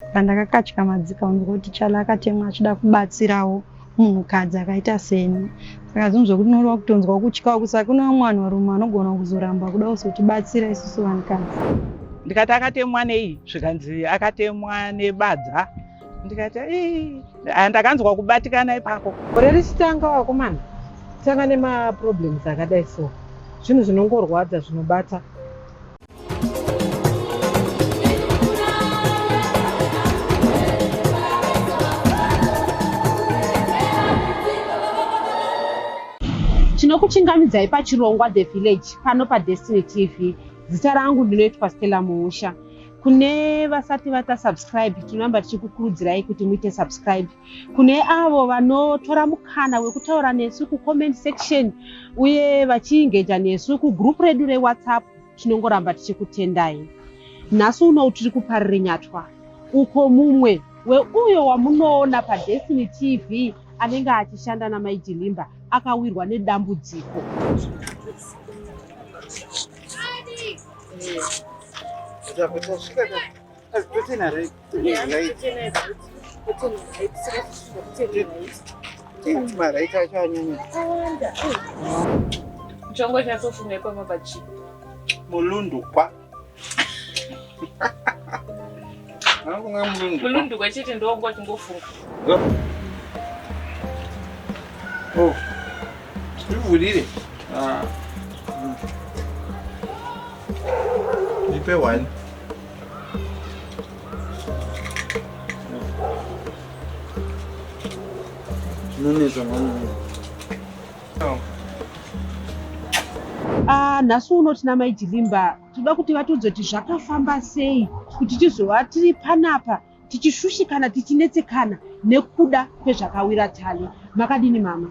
Saka ndakakatyamadzika kunzwa kuti Charlie akatemwa achida kubatsirawo munhukadzi akaita seni. Saka zvinhu zvekuti unoreva kutonzwa kutyawo kuti saka kune vamwe vanhurume vanogona kuzoramba kuda kuzotibatsira isusu vanhukadzi. Ndikati akatemwa nei? Zvikanzi akatemwa nebadza. Ndikati ii ndakanzwa kubatikana ipapo. Gore richitanga vakomana tanga nemaproblems akadai so zvinhu zvinongorwadza zvinobata. Tinokuchingamidzai pachirongwa The Village pano paDestiny TV. Zita rangu ndinoitwa Stella Muusha. Kune vasati vata subscribe tinoramba tichikukurudzirai kuti muite subscribe. Kune avo vanotora mukana wekutaura nesu kucomment section uye vachiengaja nesu kugroup redu reWhatsApp tinongoramba tichikutendai. Nhasi unowu tiri kuParirenyatwa uko mumwe weuyo wamunoona paDestiny TV anenge achishanda naMai Jilimba akawirwa nedambudziko. Chongo chatofunga ipapa pachi. Mulundukwa. Anofunga mulundukwa. Mulundukwa chete ndowanga uchingofunga. Oh. Ivhurire. Ah. Nipe one. Zvinonetsa mwana. Ah, nhasi uno tina Mai Jilimba tinoda kuti vatiudze kuti zvakafamba sei kuti tizova tiri panapa tichishushikana tichinetsekana nekuda kwezvakawira Tali. Makadini mama?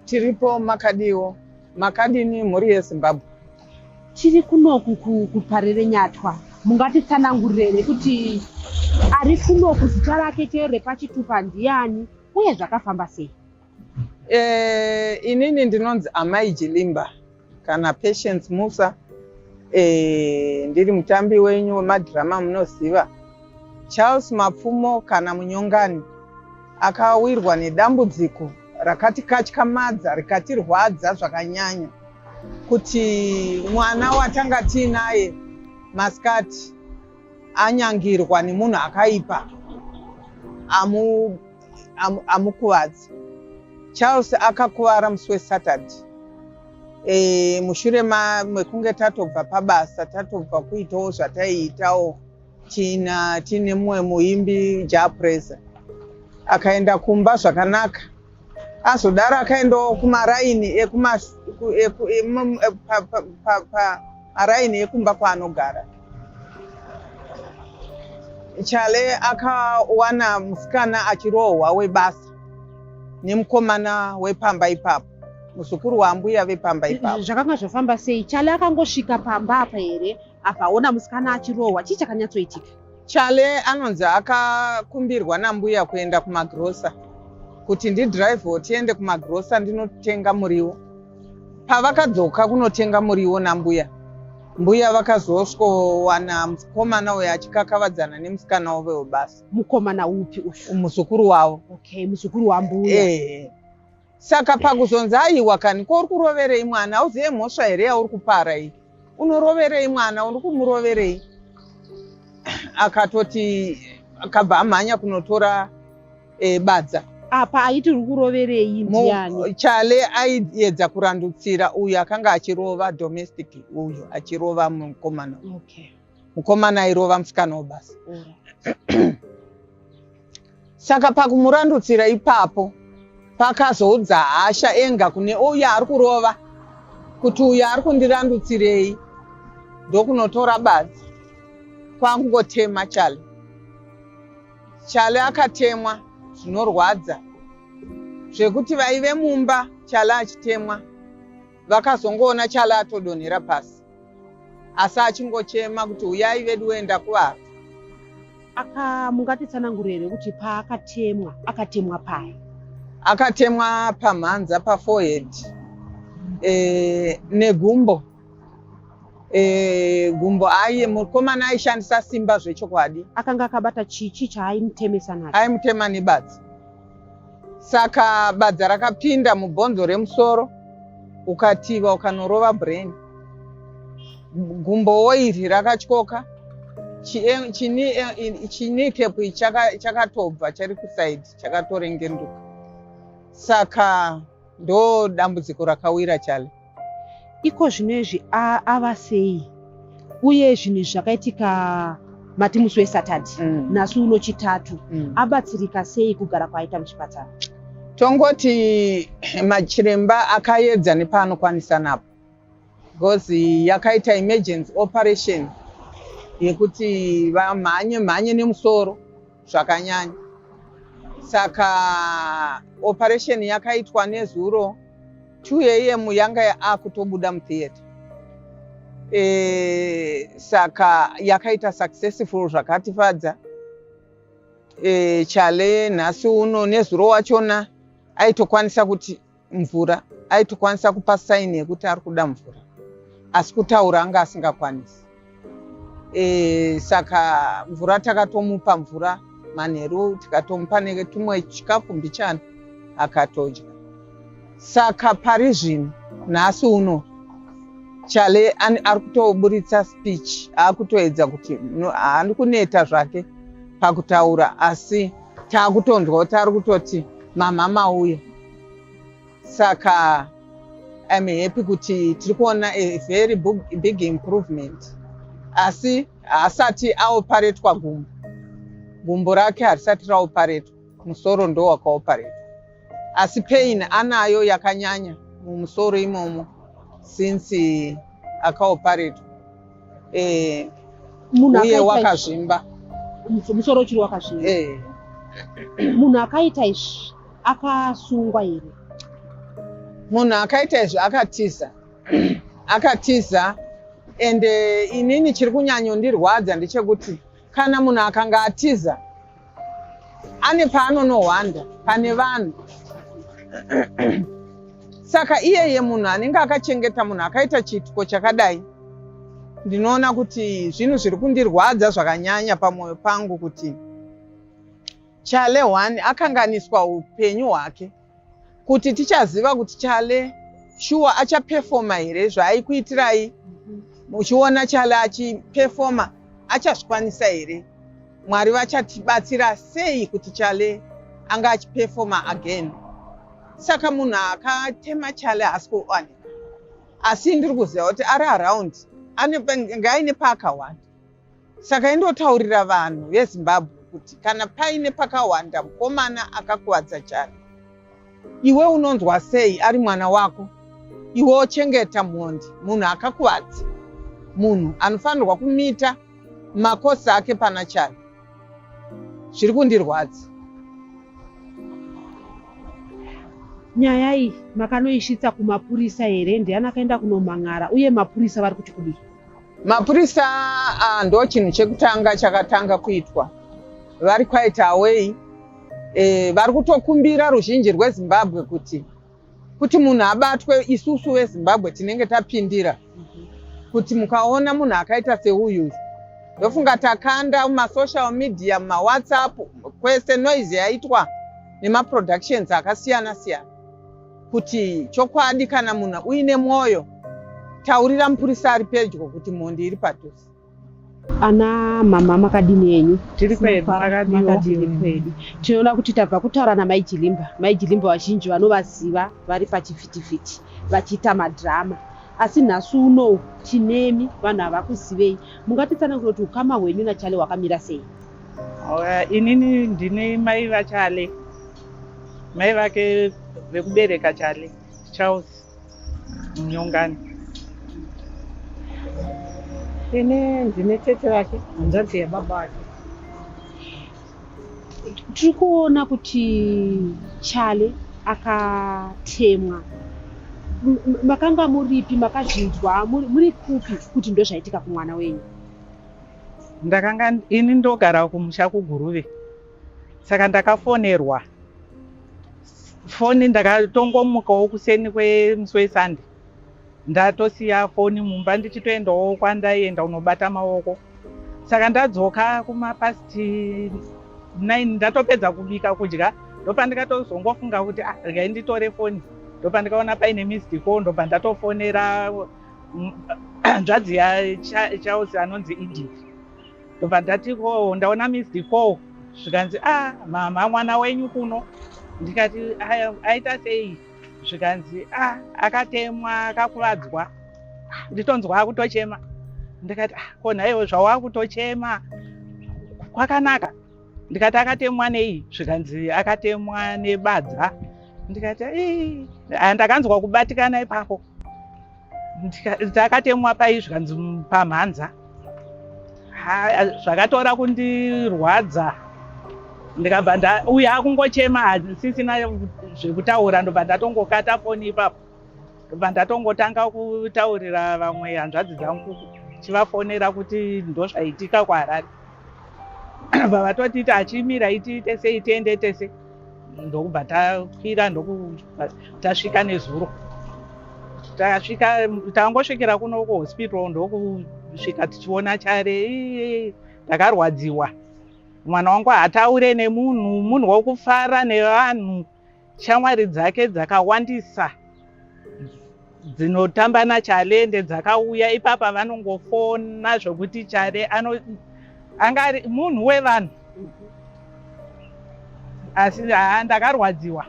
Tiripo, makadiwo? Makadini mhuri yeZimbabwe? Tiri kunoku kuParirenyatwa. Mungatitsanangurire here kuti ari kunoku zita rake chero repachitupa ndiani uye zvakafamba sei? Inini ndinonzi Amai Jilimba kana Patience Musa. Ndiri mutambi wenyu wemadhirama munoziva. Charles Mapfumo kana Munyongani akawirwa nedambudziko rakatikatyamadza rikatirwadza zvakanyanya kuti mwana watanga tiinaye masikati anyangirwa nemunhu akaipa amukuvadza. Charles akakuvara musi weSaturday mushure mekunge tatobva pabasa, tatobva kuitawo zvataiitawo tiine mumwe muimbi Jah Prayzah. Akaenda kumba zvakanaka, azodaro akaendawo kumaraini maraini ekumba kwaanogara. Chale akawana musikana achirohwa webasa nemukomana wepamba ipapo, muzukuru waambuya vepamba ipapo. Zvakanga zvafamba sei? Chale akangosvika pamba apa here akaona musikana achirohwa? Chii chakanyatsoitika? Chale anonzi akakumbirwa nambuya kuenda kumagirosa kuti ndidhiraivhewo tiende kumagirosa ndinotenga muriwo. Pavakadzoka kunotenga muriwo nambuya, mbuya vakazosvikowana mukomana uyo achikakavadzana nemusikana wavo webasa. Mukomana upi uyu? Muzukuru wavo. Okay, muzukuru wambuya. Saka pakuzonzi aiwa kani, ko uri kuroverei mwana? Hauzive mhosva here yauri kupara iyi? Unoroverei mwana? Uri kumuroverei? Akatoti akabva amhanya kunotora badza. Apa aiti uri kuroverei ndiani? Chale aiedza kurandutsira uyu akanga achirova domestic uyu achirova mukomana. Mukomana airova musikana webasa. Saka pakumurandutsira ipapo pakazoudza hasha enga kune uyu ari kurova kuti uyu ari kundirandutsirei, ndokunotora badza kwakungotema Chale. Chale akatemwa zvinorwadza zvekuti vaive mumba Chale achitemwa vakazongoona Chale atodonhera pasi, asi achingochema kuti uyai vedu wenda kuvara. Aka mungatitsanangurire here kuti paakatemwa akatemwa pai? Akatemwa pamhanza, paforehead, negumbo. E, gumbo aye mukomana aishandisa simba zvechokwadi. Akanga akabata chichi chaaimutemesa nacho. Aimutema nebadza. Saka badza rakapinda mubhonzo remusoro ukativa ukanorova brain. Gumbowo iri rakatyoka chinikepu ichi chakatobva chari kusaidi chakatorengenduka. Saka ndo dambudziko rakawira Chale. Iko zvino izvi ava sei uye zvinhu izvi zvakaitika mati musi weSaturday nhasi uno Chitatu abatsirika sei kugara kwaaita muchipatara? Tongoti machiremba akaedza nepaanokwanisa napo because yakaita emergency operation yekuti vamhanye mhanye nemusoro zvakanyanya. Saka operation yakaitwa nezuro 2 am yanga akutobuda mutheatre. Saka yakaita successful zvakatifadza. Chale nhasi uno nezuro wachona aitokwanisa kuti mvura, aitokwanisa kupa sign yekuti ari kuda mvura, asi kutaura anga asingakwanisi. Saka mvura takatomupa mvura manheru, tikatomupa netumwe chikafu mbichana akatodya. Saka pari zvino nhasi uno Chale ari kutoburitsa speech, akutoedza kuti haani kuneta zvake pakutaura, asi taakutonzwa kuti ari kutoti mama mauya. Saka I'm happy kuti tiri kuona a very big improvement, asi haasati aoparetwa gumbo. Gumbo rake harisati raoparetwa, musoro ndo wakaoparetwa, asi pain anayo yakanyanya mumusoro imomo since akaoparetwa. Uye wakazvimba. Musoro uchiri wakazvimba. Munhu akaita izvi akasungwa here? Munhu akaita izvi akatiza, akatiza. Ende inini chiri kunyanyondirwadza ndechekuti kana munhu akanga atiza ane paanonohwanda pane vanhu, saka iyeye munhu anenge akachengeta munhu akaita chiitiko chakadai, ndinoona kuti zvinhu zviri kundirwadza zvakanyanya pamwoyo pangu kuti Chale one akanganiswa upenyu hwake, kuti tichaziva kuti Chale shuwa achapefoma here zvaaikuitirai. Muchiona Chale achipefoma, achazvikwanisa here? Mwari vachatibatsira sei kuti Chale anga achipefoma again? Saka munhu akatema Chale haasi kuwanika, asi ndiri kuziva kuti ari around, ngaaine paakawanda. Saka indotaurira vanhu veZimbabwe kuti kana paine pakawanda mukomana akakuvadza Chale, iwe unonzwa sei ari mwana wako? Iwe ochengeta mhondi, munhu akakuvadza munhu anofanirwa kumita makosi ake pana Chale. Zviri kundirwadza. Nyaya iyi makanoisvitsa kumapurisa here? Ndiani akaenda kunomhan'ara uye mapurisa vari kuti kudii? Mapurisa ndo chinhu chekutanga chakatanga kuitwa. Vari quite away. Vari kutokumbira ruzhinji rweZimbabwe kuti munhu abatwe. Isusu veZimbabwe tinenge tapindira kuti mukaona munhu akaita seuyu, ndofunga takanda mumasocial media, mumaWhatsApp, kwese noise yaitwa nemaproductions akasiyana siyana kuti chokwadi kana munhu uine mwoyo, taurira mupurisa ari pedyo kuti mhondi iri padhuze. Ana mama, makadini yenyu? Tiri kwedu, makadiwo? Makadini kwedu. Tinoona kuti tabva kutaura naMai Jilimba. Mai Jilimba vazhinji vanovaziva vari pachivhitivhiti vachiita madhirama, asi nhasi unowu tinemi, vanhu havakuzivei. Mungatitsanangura kuti ukama hwenyu naChale hwakamira sei? Inini ndini mai vaChale, mai vake vekubereka Chale, Charles Munyongani. Ini ndine tete vake, hanzvadzi yababa vake. Tiri kuona kuti Chale akatemwa. Makanga muripi? Makazvinzwa muri kupi kuti ndozvaitika kumwana wenyu? Ndakanga ini ndogara kumusha kuGuruve, saka ndakafonerwa foni. Ndakatongomukawo kuseni kwemusi weSunday. Ndatosiya foni mumba ndichitoendawo kwandaienda unobata maoko. Saka ndadzoka kumapast 9 ndatopedza kubika kudya ndopandikatozongofunga kuti ah, regai nditore foni ndopandikaona paine missed call ndobva ndatofonera hanzvadzi yaCharles anonzi Edith ndobva ndati ko ndaona missed call zvikanzi ah mama mwana wenyu kuno ndikati aita sei zvikanzi ah akatemwa akakuvadzwa nditonzwa akutochema ndikati ah ko nhaiwo zvawakutochema kwakanaka ndikati akatemwa nei zvikanzi akatemwa nebadza ndikati ii ndakanzwa kubatikana ipapo ndakatemwa pai zvikanzi pamhanza zvakatora kundirwadza ndikabva nda uyo akungochema asisina zvekutaura ndobva ndatongokata foni ipapo ndobva ndatongotanga kutaurira vamwe hanzvadzi dzangu chivafonera kuti ndozvaitika kuHarare bva vatotiti achimira itiite sei tiende tese ndokubva takwira ndokubva tasvika nezuro tasvika tangosvikira kuno kuhospital ndokusvika tichiona chare ndakarwadziwa mwana wangu haataure nemunhu munhu wokufara nevanhu shamwari dzake dzakawandisa dzinotamba naChale ende dzakauya ipapa vanongofona zvokuti Chale ano anga ari munhu wevanhu asi haa ndakarwadziwa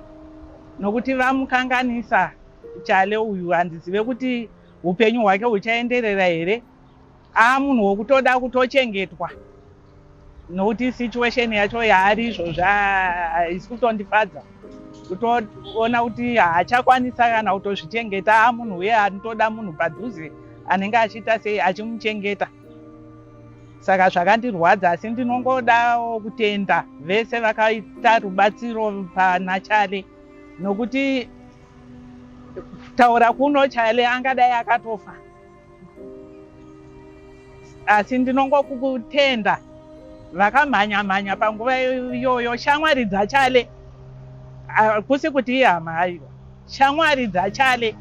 nokuti vamukanganisa Chale uyu handizive kuti upenyu hwake huchaenderera here aa munhu wokutoda kutochengetwa nokuti situation yacho yaari izvozvi haisi kutondifadza kutoona kuti haachakwanisa kana kutozvichengeta a munhu uye anotoda munhu padhuze anenge achiita sei achimuchengeta saka zvakandirwadza asi ndinongodawo kutenda vese vakaita rubatsiro pana Chale nokuti kutaura kuno Chale angadai akatofa asi ndinongokutenda vakamhanya mhanya panguva iyoyo shamwari dzaChale kusi kuti ihama aiwa shamwari dzaChale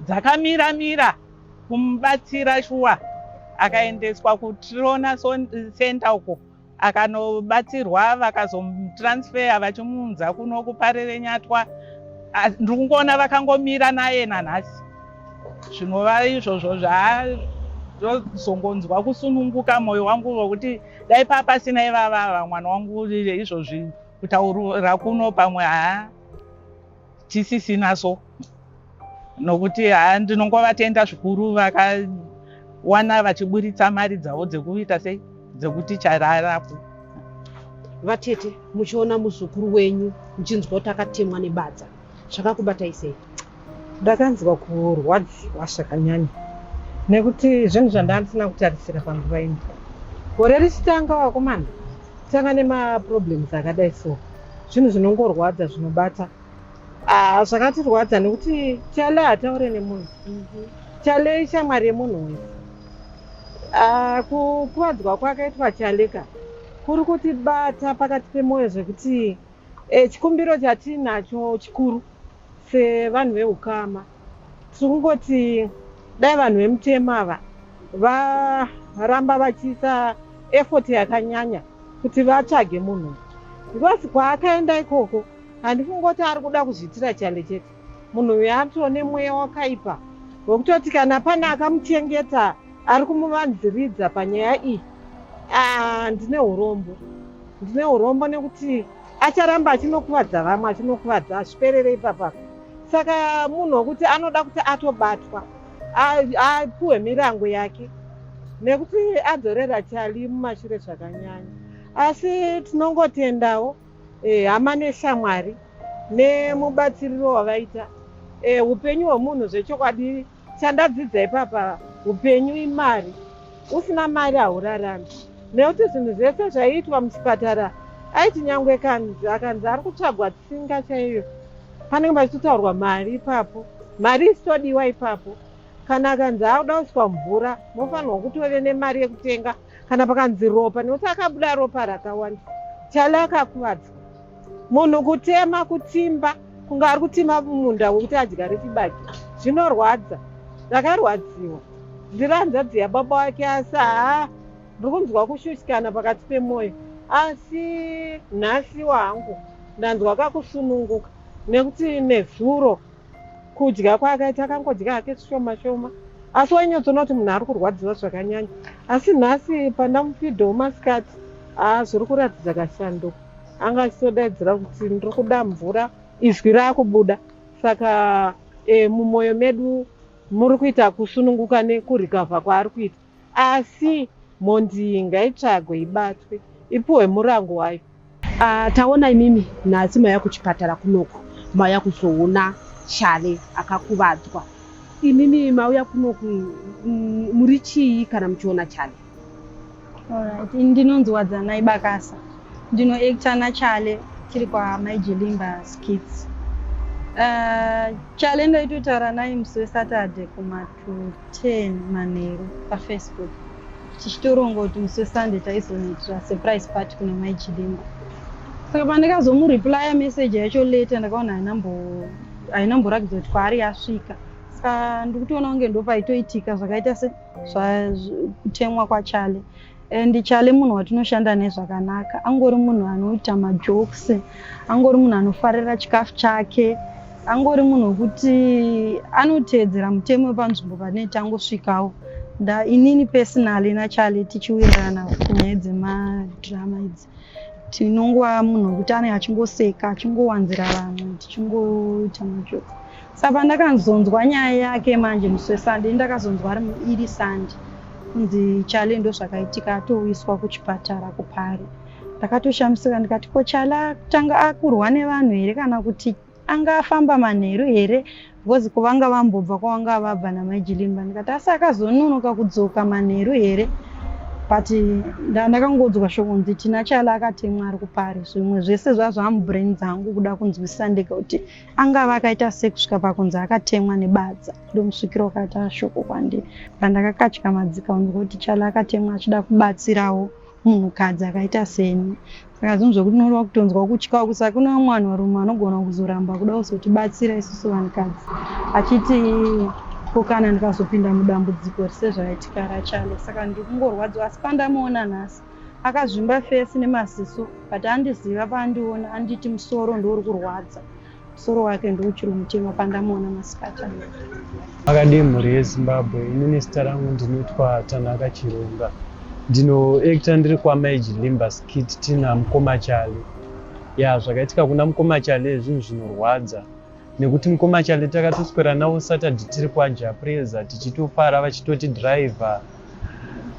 dzakamira mira kumubatsira shuwa akaendeswa kuTrona Center uko akanobatsirwa vakazomutransfer vachimuunza kuno kuParirenyatwa ndiri kungoona vakangomira naye nanhasi zvinova izvozvo zvazongonzwa kusununguka mwoyo wangu wokuti dai papasina ivava mwana wangu izvozvi kutaurira kuno pamwe haa tisisina so nokuti haa ndinongovatenda zvikuru vakawana vachiburitsa mari dzavo dzekuita sei dzekuti chararapo Vatete, muchiona muzukuru wenyu muchinzwa kuti akatemwa nebadza, zvakakubatai sei? Ndakanzwa kurwadziwa zvakanyanya nekuti zvinhu zvandanga ndisina kutarisira panguva ino. Gore richitanga vakomana tanga nemaproblems akadai so zvinhu zvinongorwadza zvinobata. Ah, zvakatirwadza nekuti Chale hataure nemunhu. Chale ishamwari yemunhu wese. Ah, kukuvadzwa kwakaitwa Chale ka kuri kutibata pakati pemwoyo zvekuti chikumbiro chatinacho chikuru sevanhu veukama tiri kungoti dai vanhu vemutemo ava varamba vachiisa effort yakanyanya kuti vatsvage munhu because kwaakaenda ikoko handifungoti ari kuda kuzviitira Chale chete munhu uyu atone mweya wakaipa wekutoti kana pane akamuchengeta ari kumuvanziridza panyaya iyi ah, ndine urombo ndine urombo nekuti acharamba achinokuvadza vamwe achinokuvadza hazviperere ipapa saka munhu wekuti anoda kuti atobatwa apuhwe mirango yake nekuti adzorera Chali mumashure zvakanyanya asi tinongotendawo hama neshamwari nemubatsiriro wavaita upenyu hwemunhu zvechokwadi chandadzidza ipapa upenyu imari usina mari haurarami nekuti zvinhu zvese zvaiitwa muchipatara aiti nyangwe kanzi akanzi ari kutsvagwa tsinga chaiyo panenge pachitotaurwa mari ipapo mari isitodiwa ipapo kana akanzi akuda kuiswa mvura mofanirwa kutove nemari yekutenga kana pakanzi ropa nekuti akabuda ropa rakawanda Chale akakuvadzwa munhu kutema kutimba kunge ari kutima munda wekuti adyare chibage zvinorwadza. Ndakarwadziwa. Ndiri hanzvadzi yababa wake asi haa ndiri kunzwa kushushikana pakati pemwoyo. Asi nhasi wangu ndanzwa kakusununguka nekuti nezuro kudya kwaakaita akangodya hake zvishoma shoma asi wainyatsoona kuti munhu ari kurwadziwa zvakanyanya. Asi nhasi pandamufidhawo masikati haa zviri kuratidza kashanduko. Anga achitodaidzira kuti ndiri kuda mvura izwi raakubuda saka e, mumwoyo medu muri kuita kusununguka nekurikavha kwaari kuita asi mhondi iyi ngaitsvagwe ibatwe ipuhwe murango wayo. Taona imimi nhasi mauya kuchipatara kunoku mauya kuzoona Chale akakuvadzwa. Imimi mauya kunoku muri chii kana muchiona Chale? Alright, ini ndinonzi Wadzanai Bakasa. Ndinoacta naChale tiri kwaMai Jilimba Skits. Chale ndaitotaura naye musi weSaturday kuma to 10 manheru paFacebook tichitoronga kuti musi weSunday taizonoitira surprise party kuna Mai Jilimba. Saka pandakazomureplya message yacho later ndakaona haina mboratidza kuti kwaari yasvika. Saka ndikutoona kunge ndopaitoitika zvakaita se kutemwa kwaChale. And Chale munhu watinoshanda naye zvakanaka. Angori munhu anoita majokes, angori munhu anofarira chikafu chake, angori munhu wekuti anoteedzera mutemo wepanzvimbo pane tangosvikawo. Nda inini personally naChale tichiwirirana kunyaya dzemadrama idzi. Tinongova munhu wekuti anenge achingoseka, achingowanzira vamwe, tichingoita majokes. Saka pandakazonzwa nyaya yake manje musi weSunday, ndakazonzwa iri Sunday kunzi Chale ndozvakaitika atouyiswa kuchipatara kuPari. Ndakatoshamisika ndikati ko Chale atanga akurwa nevanhu here kana kuti anga afamba manheru here because kuvanga vambobva kwavanga vabva naMai Jilimba. Ndikati asi akazononoka kudzoka manheru here but ndakangoudzwa shoko kunzi tina Chale akatemwa ari kuPari. Zvimwe zvese zvazvamubrain dzangu kuda kunzwisisa ndega kuti angava akaita sei kusvika pakunzi akatemwa nebadza. Ndomusvikiro wakaita shoko kwandiri. Pandakakatyamadzika kuti Chale akatemwa achida kubatsirawo munhukadzi akaita seni. Saka zvinhu zvekuti unoreva kutonzwa kutya uku. Saka kune vamwe vanhurume vanogona kuzoramba kuda kuzotibatsira isusu vanhukadzi achiti ko kana ndikazopinda mudambudziko sezvaitika raChale. Saka ndiri kungorwadziwa asi pandamuona nhasi akazvimba fesi nemaziso but andiziva paandiona anditi musoro ndouri kurwadza. Musoro wake ndouchiri mutema pandamuona masikati ano. Makadii mhuri yeZimbabwe, inini zita rangu ndinoitwa Tanaka Chirunga. Ndinoacta ndiri kwaMai Jilimba skit tina Mukoma Chale. Ya zvakaitika kuna Mukoma Chale zvinhu zvinorwadza nekuti Mukoma Chale takatoswera navo Saturday tiri kwaJapreza tichitofara vachitoti driver.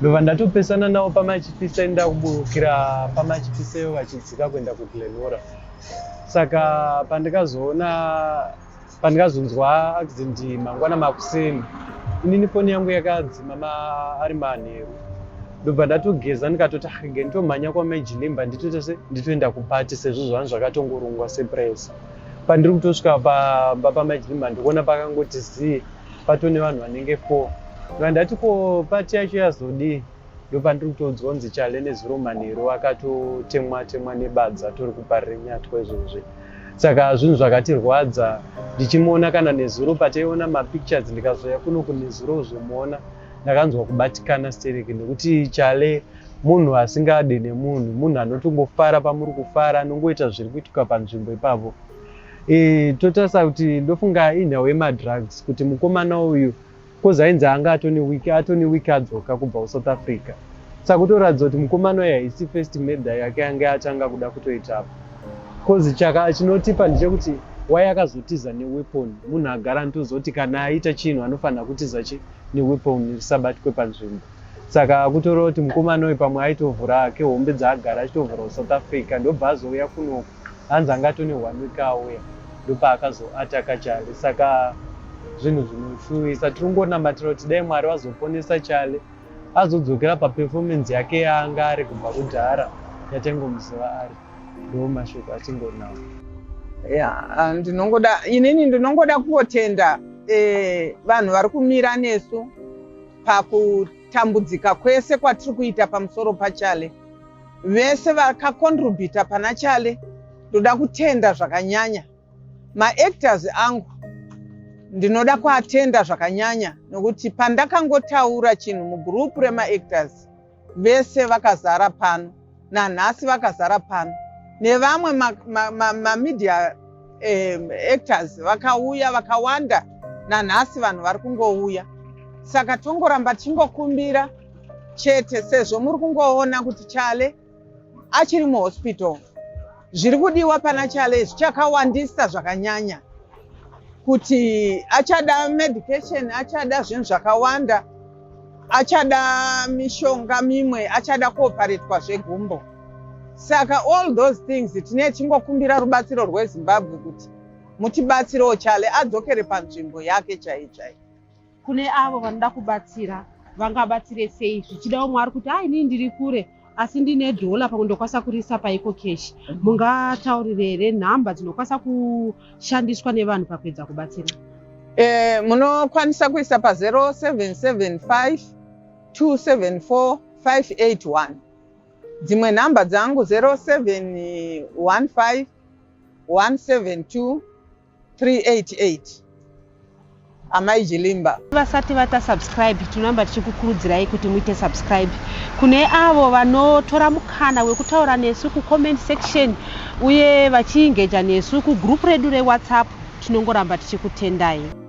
Ndobva ndatopesana navo paMachipisa ndakuburukira paMachipiseyo vachidzika kuenda kuGlenora. Saka pandikazoona pandikazonzwa accident mangwana makuseni inini foni yangu yakadzima ari manheru ndobva ndatogeza ndikatoti ah, rege nditomhanya kwaMai Jilimba nditoita se nditoenda kupati sezvo zvanhu zvakatongorongwa surprise. Pandiri kutosvika pamba paMai Jilimba ndikuona pakangoti zii patone vanhu vanenge 4. Ndobva ndati ko pati yacho yazodii? Ndopandiri kutoudzwa kunzi Chale nezuro manheru akatotemwa temwa nebadza tori kuparire nyatwa izvozvi. Saka zvinhu zvakatirwadza ndichimuona kana nezuro pataiona mapictures ndikazouya kuno kunezuro kuzomuona ndakanzwa kubatikana stereki nekuti Chale munhu asingade nemunhu, munhu anotongofara pamuri kufara, anongoita zviri kuitika panzvimbo ipapo. Totarisa kuti ndofunga inhau yemadrugs kuti mukomana uyu kozi ainzi anga atone week atone week adzoka kubva kuSouth Africa. Saka kutoratidza kuti mukomana uyu haisi first murder yake yange atanga kuda kutoita apa. Kozi chaka chinotipa ndechekuti why akazotiza neweapon, munhu agara anotozoti kana aita chinhu anofanira kutiza chi neweapon risabatwe panzvimbo. Saka kutoreva kuti mukomana uyu pamwe aitovhura hake hombe dzaagara achitovhura kuSouth Africa ndobva azouya kunoku hanzi anga atone 1 week auya ndopaakazoataka Chale. Saka zvinhu zvinoshuwisa tiri kungonamatira kuti dai Mwari vazoponesa Chale azodzokera paperformance yake yaanga ari kubva kudhara yataingomuziva ari. Ndo mashoko atingonawo. Ya, ndinongoda inini ndinongoda kungotenda vanhu vari kumira nesu pakutambudzika kwese kwatiri kuita pamusoro paChale. Vese vakakontributa pana Chale ndoda kutenda zvakanyanya. Maactors angu Ndinoda kuatenda zvakanyanya nokuti pandakangotaura chinhu mugurupu remaactors vese vakazara pano nanhasi vakazara pano nevamwe mamedia ma, ma, ma actors vakauya vakawanda nanhasi vanhu vari kungouya saka tongoramba tichingokumbira chete sezvo muri kungoona kuti chale achiri muhospital zviri kudiwa pana chale zvichakawandisa zvakanyanya kuti achada medication achada zvinhu zvakawanda achada mishonga mimwe achada kuoparetwa zvegumbo saka all those things tine tichingokumbira rubatsiro rwezimbabwe kuti mutibatsirewo chale adzokere panzvimbo yake chai chai Kune avo vanoda kubatsira vangabatsire sei zvichida umwe ari kuti ah inini ndiri kure asi ndine dhola pamwe ndokwanisa kuriisa paiko cash mungataurire here nhamba dzinokwanisa kushandiswa nevanhu pakuedza kubatsira e, munokwanisa kuisa pa 0775 274 581 dzimwe nhamba dzangu 0715 172 388 Amai Jilimba. Vasati vata subscribe tinoramba tichikukurudzirai kuti muite subscribe. Kune avo vanotora mukana wekutaura nesu kucomment section uye vachiengeja nesu kugroup redu rewhatsapp tinongoramba tichikutendai.